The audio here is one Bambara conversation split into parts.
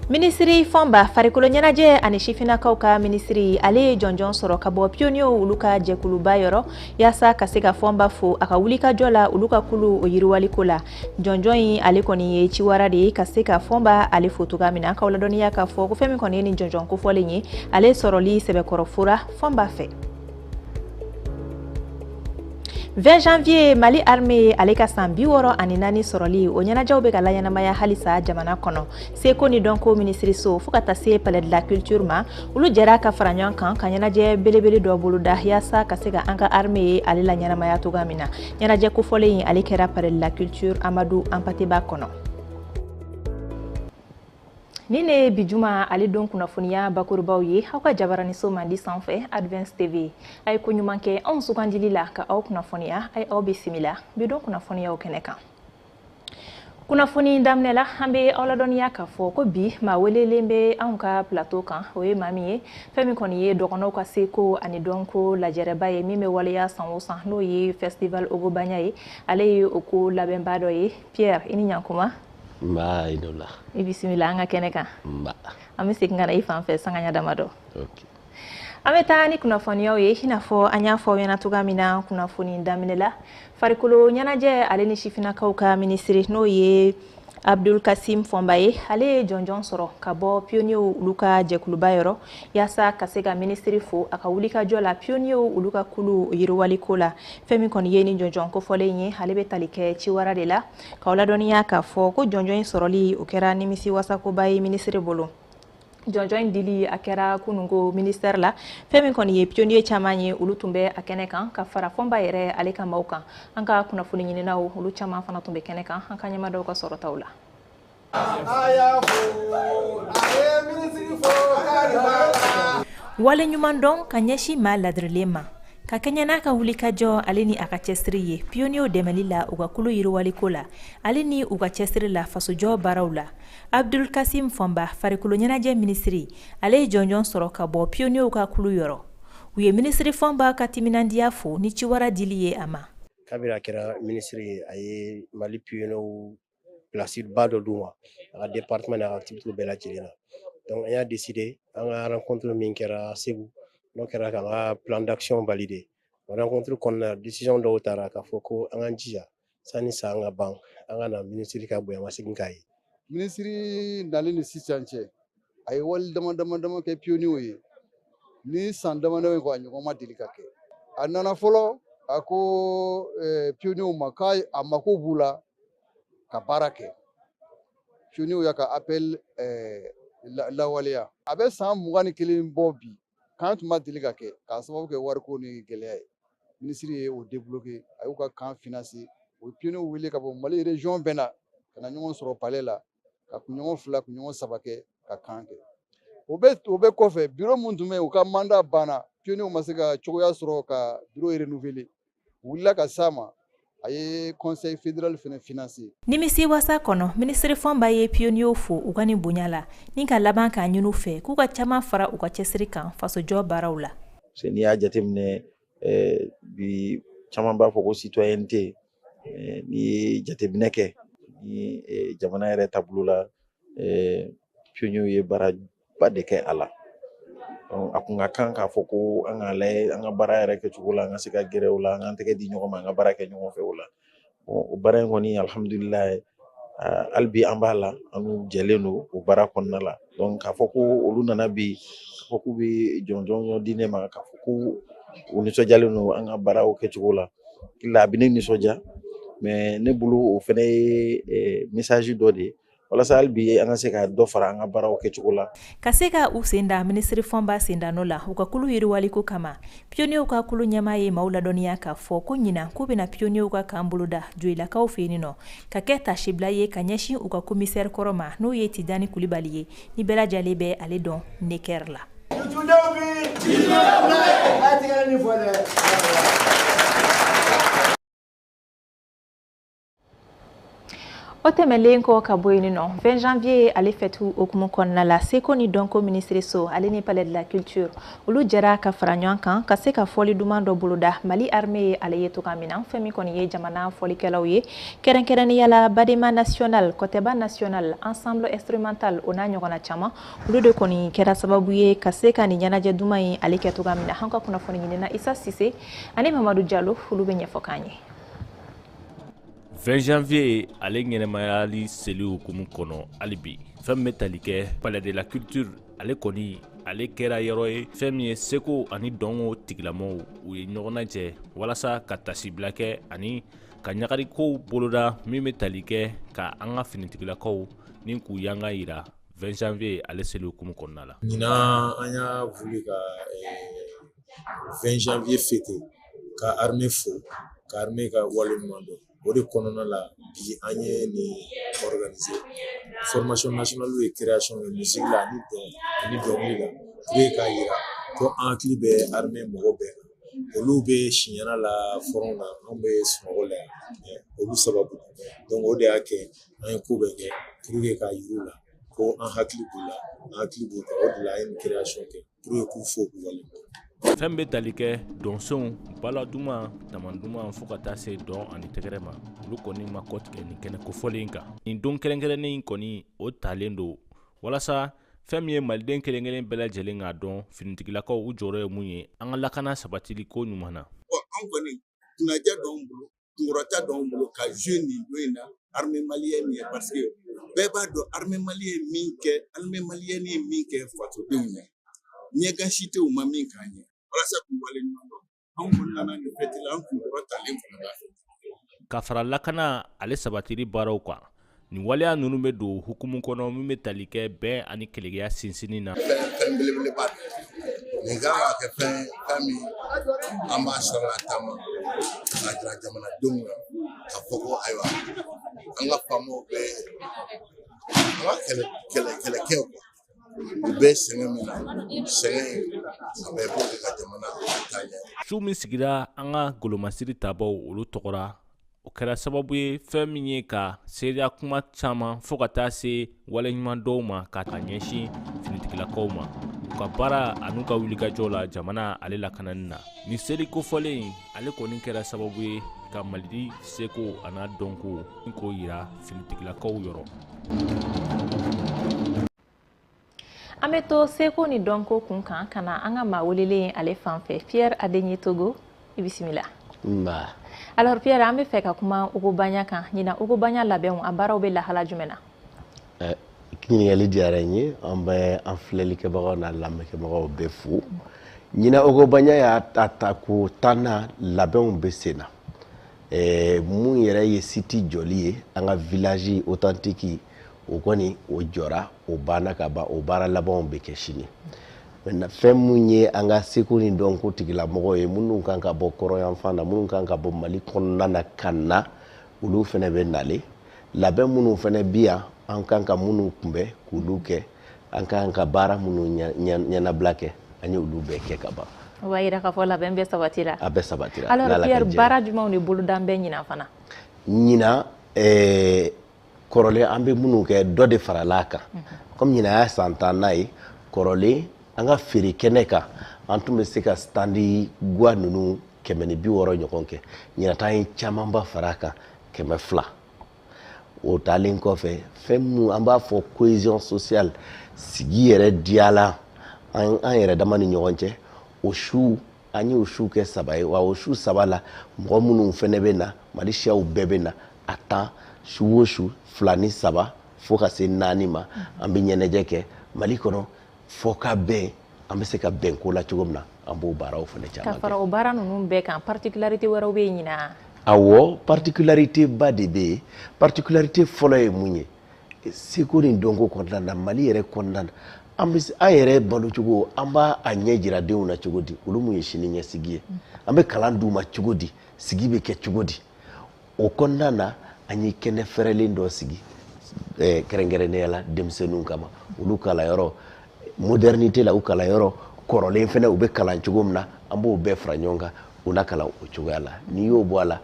Minisiri Fɔnba, farikolo ɲɛnajɛ ani sifinnakaw ka minisiri, ale ye jɔnjɔn sɔrɔ ka bɔ pionniers olu ka jɛkuluba yɔrɔ, yaasa ka se ka Fɔnba fo a ka wulikajɔ la olu ka kulu o yiriwaliko la. Jɔnjɔn in ale kɔni ye ciwara de ye ka se ka Fɔnba ale fo cogoya min na. K'aw ladɔnniya k'a fɔ ko fɛn min kɔni ye nin jɔnjɔn kofɔlen ye, ale sɔrɔli sɛbɛkɔrɔ fora Fɔnba fɛ. 20 janvier, Mali armée ale ka san 64 sɔrɔli, o ɲɛnajɛw bɛ ka laɲɛnamaya halisa jamana kɔnɔ. Seko ni dɔnko minisiriso fo ka taa se Palais de la Culture ma, olu jɛra ka fara ɲɔgɔn kan ka ɲɛnajɛ belebele dɔ boloda, yaasa ka se ka an ka armée ale laɲɛnamaya cogoya min na. Ɲɛnajɛ kofɔlen in ale kɛra Palais de la Culture Amadou Hampâté Bâ kɔnɔ. Ni ne ye bi juma ale don kunnafoniya bakurubaw ye aw ka jabaraniso mandi sanfɛ, Advance TV. A ye ko ɲuman kɛ anw sugandili la ka aw kunnafoniya. A ye aw bisimila bi don kunnafoniyaw kɛnɛ kan. Kunnafoni daminɛ la, an bɛ aw ladɔnniya k'a fɔ ko bi maa welelen bɛ anw ka plateau kan. O ye maa min ye, fɛn min kɔni ye dɔgɔnɔw ka seko ani dɔnko lajɛrɛba ye min bɛ waleya san o san, n'o ye Festival Ogobagna ye. Ale ye o ko labɛnba dɔ ye. Pierre, i ni ɲankuma. Nba, i la. I bisimila an ka kɛnɛ kan. Nba. An bɛ segin ka na i fan fɛ sanganya damadɔ. An bɛ taa ni kunnafoniyaw ye. I n'a fɔ an y'a fɔ aw ɲɛna cogoya min na kunnafoni daminɛ la, farikolo ɲɛnajɛ ale ni sifinnakaw ka minisiri, n'o ye Abdul Kasim Fɔnba ye, ale ye jɔnjɔn sɔrɔ ka bɔ pionniers olu ka jɛkuluba yɔrɔ, yaasa ka se ka minisiri fo a ka wulikajɔ la pionniers olu ka kulu yiriwaliko la. Fɛn min kɔni ye ni jɔnjɔn kofɔlen ye, ale bɛ tali kɛ ciwara de la. K'aw ladɔnniya k'a fɔ ko jɔnjɔn in sɔrɔli, o kɛra nimisi wasakoba ye minisiri bolo. Jɔnjɔn in dili, a kɛra kununko ministère la. Fɛn min kɔni ye pionnier caman ye, olu tun bɛ a kɛnɛ kan ka fara Fɔnba yɛrɛ ale ka maaw kan. An ka kunnafoni ɲininaw, olu caman fana tun bɛ kɛnɛ kan. An ka ɲɛmadaw ka sɔrɔtaw la. Wale ɲuman dɔn ka ɲɛsin maa ladirilen ma ka kɛɲɛ n'a ka wulikajɔ ale ni a ka cɛsiri ye pionniers dɛmɛli la u ka kulu yiriwaliko la, ale ni u ka cɛsiri la fasojɔ baaraw la, Abdul Kasim Fɔnba, farikolo ɲɛnajɛ minisiri, ale ye jɔnjɔn sɔrɔ ka bɔ pionniers ka kulu yɔrɔ. U ye minisiri Fɔnba ka timinandiya fo ni ciwara dili ye a ma. Kabini a kɛra minisiri ye, a ye Mali pionniers place ba dɔ d'u ma a ka département n'a ka activité bɛɛ lajɛlen na. Donc an y'a décidé, an ka rencontre min kɛra Segu, n'o kɛra k'an ka plan d'action valider, o rencontre kɔnɔna, décision dɔw taara k'a fɔ ko an k'an jija sani san ka ban, an ka na minisiri ka bonyamasegin k'a ye. Minisiri nalen ni sisan cɛ, a ye wale dama dama dama kɛ pionniers ye ni san dama dama ko a ɲɔgɔn ma deli ka kɛ. A nana fɔlɔ, a ko pionniers ma k'a a mako b'u la ka baara kɛ. Pionniers y'a ka appel lawaleya. A bɛ san 21 bɔ bi, camp tun ma deli ka kɛ k'a sababu kɛ wariko ni gɛlɛya ye. Minisiri ye o débloqué, a y'u ka camp financé. O ye pionniers wele ka bɔ Mali région bɛɛ na ka na ɲɔgɔn sɔrɔ palais la ka kunɲɔgɔn 2, kunɲɔgɔn 3 kɛ ka camp kɛ. O bɛ kɔfɛ, bureau mun tun bɛ yen, u ka mandat banna, pionniers ma se ka cogoya sɔrɔ ka bureau renouveler, u wulila ka s'a ma, a ye conseil fédéral fana financé. Nimisi wasa kɔnɔ, minisiri Fɔnba ye pionniers fo u ka nin bonya la, ni ka laban k'a ɲini u fɛ k'u ka caman fara u ka cɛsiri kan fasojɔ baaraw la. Parce que n'i y'a jateminɛ bi, caman b'a fɔ ko citoyenneté. N'i ye jateminɛ kɛ ni jamana yɛrɛ taabolo la, pionniers ye baaraba de kɛ a la. A kun ka kan k'a fɔ ko an k'a lajɛ an ka baara yɛrɛ kɛcogo la, an ka se ka gɛrɛ o la, an k'an tɛgɛ di ɲɔgɔn ma, an ka baara kɛ ɲɔgɔn fɛ o la. O baara in kɔni, alihamudulilayi, hali bi an b'a la, an n'u jɛlen don o baara kɔnɔna la. Donc k'a fɔ ko olu nana bi, k'a fɔ k'u bɛ jɔnjɔn di ne ma, k'a fɔ ko u nisɔndiyalen don an ka baaraw kɛcogo la, a bɛ ne nisɔndiya. Mais ne bolo, o fɛnɛ ye message dɔ de ye walasa hali bi an ka se ka dɔ fara an ka baaraw kɛcogo la. Ka se ka u sen da minisiri Fɔnba sendanɔ la u ka kulu yiriwaliko kama, pionniers ka kulu ɲɛmaa ye maaw ladɔnniya k'a fɔ ko ɲinan k'u bɛna pionniers ka camp boloda Joyilakaw fɛ yen nɔ, ka kɛ tasibila ye ka ɲɛsin u ka commissaire kɔrɔ ma, n'o ye Tidani Kulibali ye, ni bɛɛ lajɛlen bɛ ale dɔn Necker la. Tudenw bi a tigɛ nin fɔ dɛ. O tɛmɛlen kɔ ka bɔ yen nɔ, 20 janvier ale fɛtu hukumu kɔnɔna la, seko ni dɔnko minisiriso ale ni Palais de la Culture, olu jɛra ka fara ɲɔgɔn kan ka se ka fɔli duman dɔ boloda Mali armée ye ale ye togoya min na. Fɛn min kɔni ye jamana fɔlikɛlaw ye, kɛrɛnkɛrɛnnenya la Badema national, Kɔtɛba national, ensemble instrumental, o n'a ɲɔgɔnna caman, olu de kɔni kɛra sababu ye ka se ka nin ɲɛnajɛ duman in ale kɛ togoya min na. An ka kunnafoni ɲinina Isa Sise ani Mamadu Jalo, olu bɛ ɲɛfɔ k'an ye. 20 janvier ale ɲɛnɛmayali seli hukumu kɔnɔ, hali bi fɛn min bɛ tali kɛ Palais de la Culture, ale kɔni ale kɛra yɔrɔ ye fɛn min ye seko ani dɔnko tigilamɔgɔw u ye ɲɔgɔn lajɛ walasa ka tasibila kɛ ani ka ɲagarikow boloda min bɛ tali kɛ ka an ka finitigilakaw ni k'u yanga yira 20 janvier ale seli hukumu kɔnɔna la. Ɲinan an y'a voulu ka 20 janvier fêter, ka armée fo, ka armée ka waleɲuman dɔn. O de kɔnɔna la bi an ye nin organiser, formation nationale ye création ye musique la ani dɔn ani dɔnkili la, pour que k'a yira ko an hakili bɛ armée mɔgɔ bɛɛ la. Olu bɛ siɲɛna la front na, anw bɛ sunɔgɔ la yan olu sababu. Donc o de y'a kɛ an ye ko bɛɛ kɛ pour que k'a yir'u la ko an hakili b'u la, an hakili b'u kan. O de la an ye nin création kɛ pour que k'u fo, k'u waleɲuman. Fɛn bɛ tali kɛ dɔnsenw, bala duman, tama duman, fo ka taa se dɔn ani tɛgɛrɛ ma, olu kɔni ma kɔtigɛ nin kɛnɛ kofɔlen kan. Nin don kɛrɛnkɛrɛnnen in kɔni, o talen don walasa fɛn min ye maliden kelen kelen bɛɛ lajɛlen k'a dɔn finitigilakaw u jɔyɔrɔ ye mun ye an ka lakana sabatili ko ɲuman na. An kɔni kunnaja dɔn bolo, kunkɔrɔta dɔn bolo ka jouer nin don in na armée malienne ye, parce que bɛɛ b'a dɔn armée malienne min kɛ, armée malienne ye min kɛ fasodenw ye, ɲɛgan si tɛ u ma min k'an ye, walasa k'u waleɲuman dɔn. Anw kɔni nana nin fête la, an kunkɔrɔ talen fana b'a fɛ. Ka fara lakana ale sabatili baaraw kan, nin waleya ninnu bɛ don hukumu kɔnɔ min bɛ tali kɛ bɛn ani keleya sinsinni na. Fɛn belebeleba don nin kan ka kɛ, fɛn min an b'a sara taama k'a jira jamanadenw na k'a fɔ ko ayiwa, an ka faamaw bɛ an ka kɛlɛkɛw kuwa, u bɛ sɛgɛn min na, sɛgɛn a bɛ pour que ka jamana taa ɲɛ. Su min sigira an ka golomasiri tabaw olu tɔgɔra, o kɛra sababu ye fɛn min ye ka seereya kuma caman fo ka taa se waleɲuman dɔw ma ka ɲɛsin finitigilakaw ma, u ka baara an'u ka wulikajɔ la jamana ale lakanani na. Nin seli kofɔlen in ale kɔni kɛra sababu ye ka Mali seko a n'a dɔnko k'o yira finitigilakaw yɔrɔ. An bɛ to seko ni dɔnko kun kan ka na an ka maa welelen ale fan fɛ, Pierre Adenye Togo, i bisimila. Nba. Alors Pierre, an bɛ fɛ ka kuma Ogobagna kan. Ɲinan Ogobagna labɛnw, a baaraw bɛ lahala jumɛn na? Ɲininkali diyara n ye. An bɛ an filɛlikɛbagaw n'a lamɛnkɛbagaw bɛɛ fo. Ɲinan Ogobagna y'a ta ko 10 na, labɛnw bɛ sen na. Mun yɛrɛ ye site jɔli ye, an ka village authentique, o kɔni o jɔra, o banna ka ban, o baara labanw bɛ kɛ sini. Maintenant, fɛn mun ye an ka seko ni dɔnko tigilamɔgɔw ye, minnu kan ka bɔ kɔrɔyanfan na, minnu kan ka bɔ Mali kɔnɔna na ka na, olu fɛnɛ bɛ nalen. Labɛn minnu fɛnɛ bi yan, an kan ka minnu kunbɛn k'olu kɛ, an kan ka baara minnu ɲɛnabila kɛ, an ye olu bɛɛ kɛ ka ban. O b'a yira k'a fɔ labɛn bɛɛ sabatira. A bɛɛ sabatira. Alors Pierre, baara jumɛnw de boloda bɛ ɲinan fana? Ɲinan kɔrɔlen an bɛ minnu kɛ, dɔ de farala a kan. Comme ɲinan y'a san 10nan ye, kɔrɔlen an ka feere kɛnɛ kan, an tun bɛ se ka standi guwa ninnu 160 ɲɔgɔn kɛ. Ɲinan ta ye camanba fara a kan, 200. O taalen kɔfɛ, fɛn mun an b'a fɔ cohésion sociale, sigi yɛrɛ diyala an yɛrɛ dama ni ɲɔgɔn cɛ, o su an y'o su kɛ 3 ye. Wa o su 3 la, mɔgɔ minnu fɛnɛ bɛ na, Mali siyaw bɛɛ bɛ na, a tan su o su 2 ni 3 fo ka se 4 ma, an bɛ ɲɛnajɛ kɛ Mali kɔnɔ fɔ ka bɛn, an bɛ se ka bɛn ko la cogo min na, an b'o baaraw fana caman kɛ. Ka fara o baara ninnu bɛɛ kan, particularité wɛrɛw bɛ yen ɲinan? Awɔ, particularité ba de bɛ yen. Particularité fɔlɔ ye mun ye? Seko ni dɔnko kɔnɔna na, Mali yɛrɛ kɔnɔna na, an bɛ an yɛrɛ balo cogo, an b'a a ɲɛ jira denw na cogo di? Olu mun ye sini ɲɛsigi ye? An bɛ kalan d'u ma cogo di? Sigi bɛ kɛ cogo di? O kɔnɔna na, an ye kɛnɛ fɛrɛlen dɔ sigi kɛrɛnkɛrɛnnenya la denmisɛnninw kama. Olu kalanyɔrɔ modernité la, u kalanyɔrɔ kɔrɔlen fɛnɛ, u bɛ kalan cogo min na, an b'o bɛɛ fara ɲɔgɔn kan, u na kalan o cogoya la. N'i y'o bɔ a la,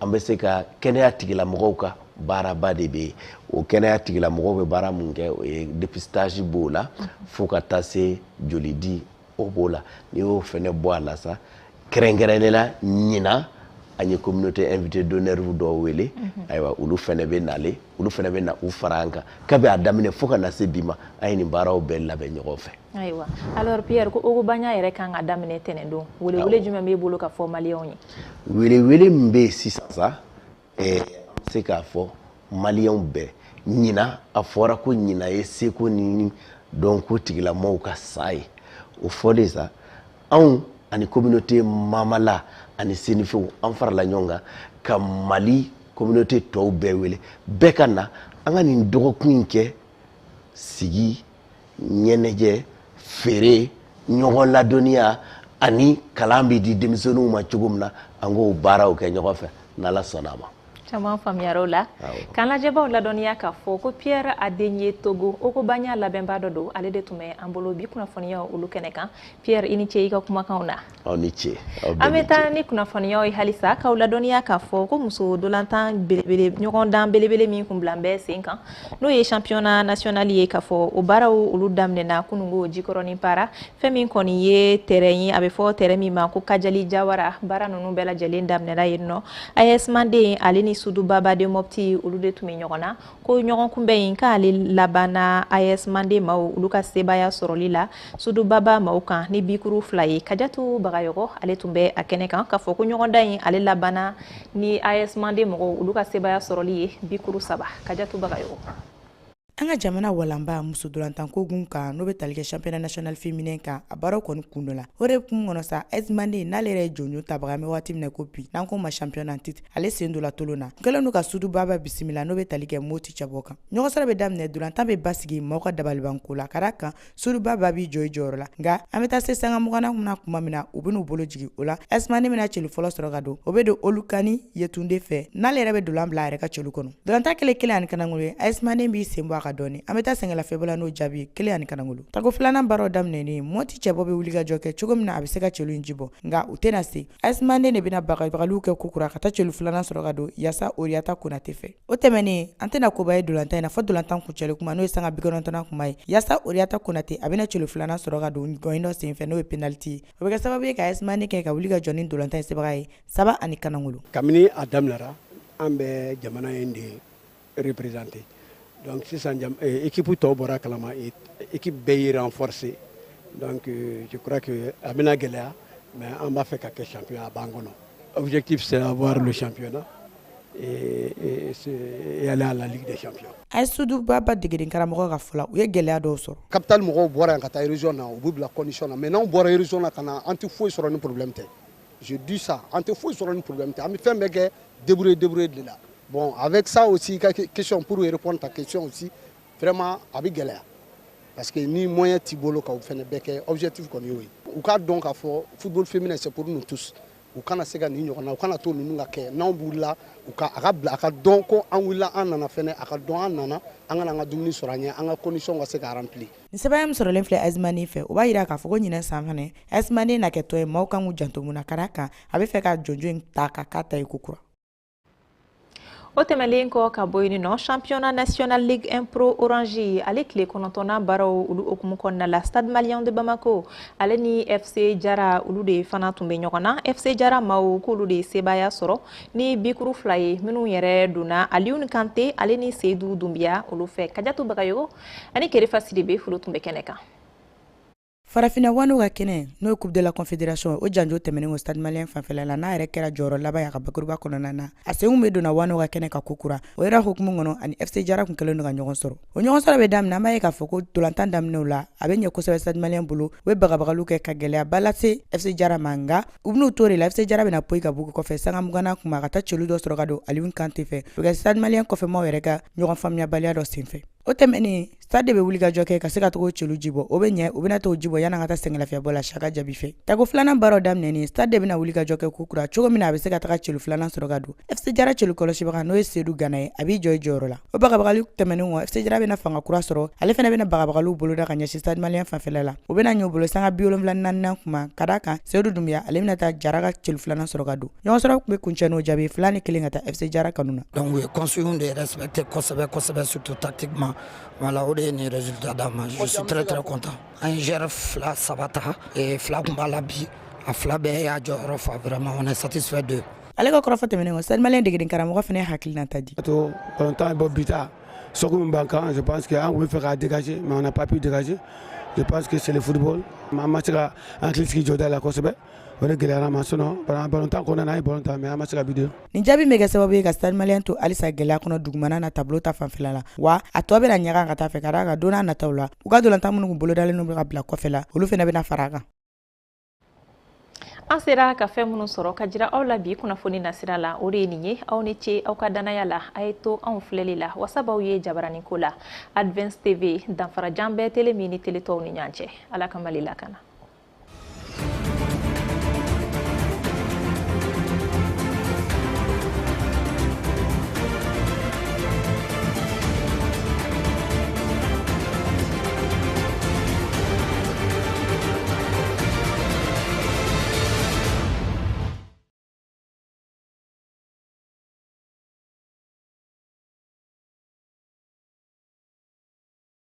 an bɛ se ka kɛnɛya tigilamɔgɔw ka Baaraba de bɛ yen. O kɛnɛya tigilamɔgɔw bɛ baara mun kɛ, o ye dépistage b'o la, fo ka taa se jolidi, o b'o la. N'i y'o fɛnɛ bɔ a la sa, kɛrɛnkɛrɛnnen la, ɲinan an ye communauté invité d'honneur dɔw wele. Ayiwa, olu fɛnɛ bɛ nalen, olu fɛnɛ bɛ na u fara an kan. Kabi a daminɛ fo ka na se bi ma, an ye nin baaraw bɛɛ labɛn ɲɔgɔn fɛ. Ayiwa, alors Pierre, ko Ogobanya yɛrɛ kan ka daminɛ tɛnɛndon, welewele jumɛn b'e bolo ka fɔ maliyɛnw ye? Welewele min bɛ yen sisan sa, an bɛ se k'a fɔ maliyɛnw bɛɛ, ɲinan a fɔra ko ɲinan ye seko ni dɔnko tigilamɔgɔw ka san ye. O fɔlen sa, anw ani communauté Mamala ani Senifɛnw, an farala ɲɔgɔn kan ka Mali communauté tɔw bɛɛ wele, bɛɛ ka na an ka nin dɔgɔkun in kɛ sigi, ɲɛnajɛ, feere, ɲɔgɔn ladɔnniya ani kalan bɛ di denmisɛnninw ma cogo min na, an k'o baaraw kɛ ɲɔgɔn fɛ, n'Ala sɔnna a ma. Caman faamuyara o la. K'an lajɛbaw ladɔnniya k'a fɔ ko Pierre Adenye Togo, Ogobanya labɛnbaa dɔ don, ale de tun bɛ an bolo bi kunnafoniyaw olu kɛnɛ kan. Pierre, i ni ce i ka kumakanw na. Aw ni ce. An bɛ taa ni kunnafoniyaw ye halisa, k'aw ladɔnniya k'a fɔ ko muso dolantan belebele, ɲɔgɔndan belebele min kun bilan bɛ sen kan, n'o ye championnat national ye, k'a fɔ o baaraw olu daminɛna kunungo Jikɔrɔni Para. Fɛn min kɔni ye terrain ye, a bɛ fɔ terrain min ma ko Kajali Jawara, baara ninnu bɛɛ lajɛlen daminɛna yen nɔ. AS Manden ale ni Sudubaba de Mopti, olu de tun bɛ ɲɔgɔn na. Ko ɲɔgɔn kunbɛn in k'ale labanna AS Manden maaw olu ka sebaaya sɔrɔli la Sudubaba maaw kan ni bikuru 2 ye. Kajatu Bagayɔgɔ ale tun bɛ a kɛnɛ kan, k'a fɔ ko ɲɔgɔndan in ale labanna ni AS Manden mɔgɔw olu ka sebaaya sɔrɔli ye bikuru 3. Kajatu Bagayɔgɔ. An ka jamana walanba muso dolantanko gun kan, n'o bɛ tali kɛ championnat national féminin kan, a baaraw kɔni kun dɔ la. O de kun kɔnɔ sa, AS Manden n'ale yɛrɛ ye jɔnjɔn tabaga, an bɛ waati min na ko bi, n'an ko ma championnat titre, ale sen don la tolon na. U kɛlen don ka Sudubaba bisimila, n'o bɛ tali kɛ Moti cɛbɔ kan. Ɲɔgɔn sɔrɔ bɛ daminɛ, dolantan bɛ basigi maaw ka dabalibanko la, ka d'a kan Sudubaba b'i jɔ i jɔyɔrɔ la. Nka an bɛ taa se sanga muganna kunna tuma min na, u bɛ n'u bolo jigin o la, AS Manden bɛna celu fɔlɔ sɔrɔ ka don, o bɛ don Olukani Yetunde fɛ, n'ale yɛrɛ bɛ dolan bila a yɛrɛ ka celu kɔnɔ. Dolantan kɛlen 1-1 ye, AS Manden b'i sen bɔ a ka dɔɔni. An bɛ taa sɛgɛnlafiɲɛbɔ la n'o jaabi ye 1-1. Tako filanan baaraw daminɛnen, Moti cɛbɔ bɛ wuli ka jɔ kɛ cogo min na a bɛ se ka celu in ji bɔ, nka u tɛna se. AS Manden de bɛna bagabagaliw kɛ kokura ka taa celu filanan sɔrɔ ka don yaasa Oriyata Konate fɛ. O tɛmɛnen, an tɛna koba ye dolantan in na fɔ dolantan kuncɛli kuma, n'o ye sanga 90nan kuma ye, yaasa Oriyata Konate a bɛna celu filanan sɔrɔ ka don gɔyin dɔ senfɛ, n'o ye penalty ye. O bɛ kɛ sababu ye ka AS Manden kɛ ka wuli ka jɔ ni dolantan in sebaga ye 3-1. Kabini a daminɛra, an bɛ jamana in de représenter. Donc sisan équipe tɔw bɔra kalama, équipe bɛɛ y'i renforcer. Donc je crois que a bɛna gɛlɛya, mais an b'a fɛ ka kɛ champion, a b'an kɔnɔ. Objectif, c'est avoir le championnat et aller à la Ligue des champions. AS Sudubaba degeden karamɔgɔ ka fɔ la, u ye gɛlɛya dɔw sɔrɔ. Capital mɔgɔw bɔra yan ka taa région na, u b'u bila condition na, mais n'anw bɔra région na ka na, an tɛ foyi sɔrɔ ni problème tɛ. Je dis ça, an tɛ foyi sɔrɔ ni problème tɛ. An bɛ fɛn bɛɛ kɛ débrouiller débrouiller de la. Bon, avec ça aussi, question pour répondre à ta question aussi, vraiment, a bɛ gɛlɛya. Parce que ni moyen t'i bolo ka o fɛnɛ bɛɛ kɛ, objectif kɔni y'o ye. U k'a dɔn k'a fɔ football féminin, c'est pour nous tous. U kana se ka nin ɲɔgɔnna, u kana to ninnu ka kɛ. N'anw wulila, u ka a ka bila, a ka dɔn ko an wulila, an nana fɛnɛ, a ka dɔn an nana, an kana an ka dumuni sɔrɔ an ɲɛ, an ka condition ka se ka remplir. Nin sɛbɛn min sɔrɔlen filɛ AS Manden fɛ, o b'a yira k'a fɔ ko ɲinɛ san fɛnɛ AS Manden na kɛ tɔ ye, maaw kan k'u janto mun na, ka d'a kan a bɛ fɛ ka jɔnjɔn in ta ka k'a ta ye kokura. O tɛmɛlen kɔ ka bɔ yen nɔ, championnat national Ligue 1 Pro Orange ale tile 9nan baaraw olu hukumu kɔnɔna la, Stade Malien de Bamako ale ni FC Jara, olu de fana tun bɛ ɲɔgɔn na. FC Jara maaw k'olu de ye sebaaya sɔrɔ ni bikuru 2 ye, minnu yɛrɛ donna Alioune Kante ale ni Seydou Doumbia olu fɛ. Kajatu Bagayogo ani Kerefa Sidibe olu tun bɛ kɛnɛ kan. Farafinna wano ka kɛnɛ, n'o ye Coupe de la Confédération, o janjo tɛmɛnen kɔ Stade Malien fanfɛla la, n'a yɛrɛ kɛra jɔyɔrɔ laban ye a ka bakuruba kɔnɔna na, a senw bɛ donna wano ka kɛnɛ kan kokura. O yɛrɛ hukumu kɔnɔ, ani FC Jara kun kɛlen don ka ɲɔgɔn sɔrɔ. O ɲɔgɔn sɔrɔ bɛ daminɛ, an b'a ye k'a fɔ ko dolantan daminɛw la, a bɛ ɲɛ kosɛbɛ Stade Malien bolo. U bɛ bagabagaliw kɛ ka gɛlɛyaba lase FC Jara ma, nka u bɛn'u to de la, FC Jara bɛna poyi ka bɔ kɔfɛ sanga mugannan kuma ka taa celu dɔ sɔrɔ ka don Alioune Kante fɛ. O bɛ kɛ Stade Malien kɔfɛmaw yɛrɛ ka ɲɔgɔn faamuyabaliya dɔ senfɛ. O tɛmɛnen, Stade de bɛ wuli ka jɔ kɛ ka se ka taga celu jibɔ. O bɛ ɲɛ, u bɛna t'o jibɔ yanni an ka taa sɛgɛnlafiyabɔ la Saka jaabi fɛ. Tako filanan baaraw daminɛnen, Stade de bɛna wuli ka jɔ kɛ ko kura cogo min na a bɛ se ka taga celu filanan sɔrɔ ka don. FC Jara celu kɔlɔsibaga, n'o ye Sedu Gana ye, a b'i jɔ i jɔyɔrɔ la. O bagabagali tɛmɛnen kɔ, FC Jara bɛna fanga kura sɔrɔ. Ale fana bɛna bagabagaliw boloda ka ɲɛsin Stade Malien fanfɛla la. O bɛna ɲɛ u bolo sanga 74nan kuma, ka d'a kan Sedu Dunbiya, ale bɛna taa Jara ka celu filanan sɔrɔ ka don. Ɲɔgɔnsɔrɔ tun bɛ kuncɛ n'o jaabi 2-1 ka taa FC Jara kanu na. Donc u ye consignes de respecter kosɛbɛ kosɛbɛ, surtout tactiquement. Voilà, o de ye nin résultat d'an ma. Je suis très très content. An ye joueur fila saba ta et fila tun b'a la bi, a fila bɛɛ y'a jɔyɔrɔ fa. Vraiment, on est satisfait d'eux. Ale ka kɔrɔfɔ tɛmɛnen kɔ, Stade Malien degeden karamɔgɔ fana ye hakilinata di. To balontan bɔ bi ta sɔgu min b'an kan, je pense que an tun bɛ fɛ k'a dégager, mais on n'a pas pu dégager. Je pense que c'est le football. An ma se ka an hakili sigi jɔda la kosɛbɛ, o de gɛlɛyara ma. Sinon balontan kɔnɔna na, an ye balon ta, mais an ma se ka but don. Nin jaabi bɛ kɛ sababu ye ka Stade Malien to halisa gɛlɛya kɔnɔ dugumana na tableau ta fanfɛla la. Wa a tɔ bɛna ɲaga ka taa fɛ, ka d'a kan don n'a nataw la, u ka dolantan minnu kun bolodalen bɛ ka bila kɔfɛ la, olu fana bɛna fara a kan. An sera ka fɛn minnu sɔrɔ ka jira aw la bi kunnafoni nasira la, o de ye nin ye. Aw ni ce aw ka danaya la. A ye to anw filɛli la, wasabaw ye jabaraninko la. Advance TV, danfarajan bɛɛ tele min ni tele tɔw ni ɲɔgɔn cɛ. Ala ka Mali lakana.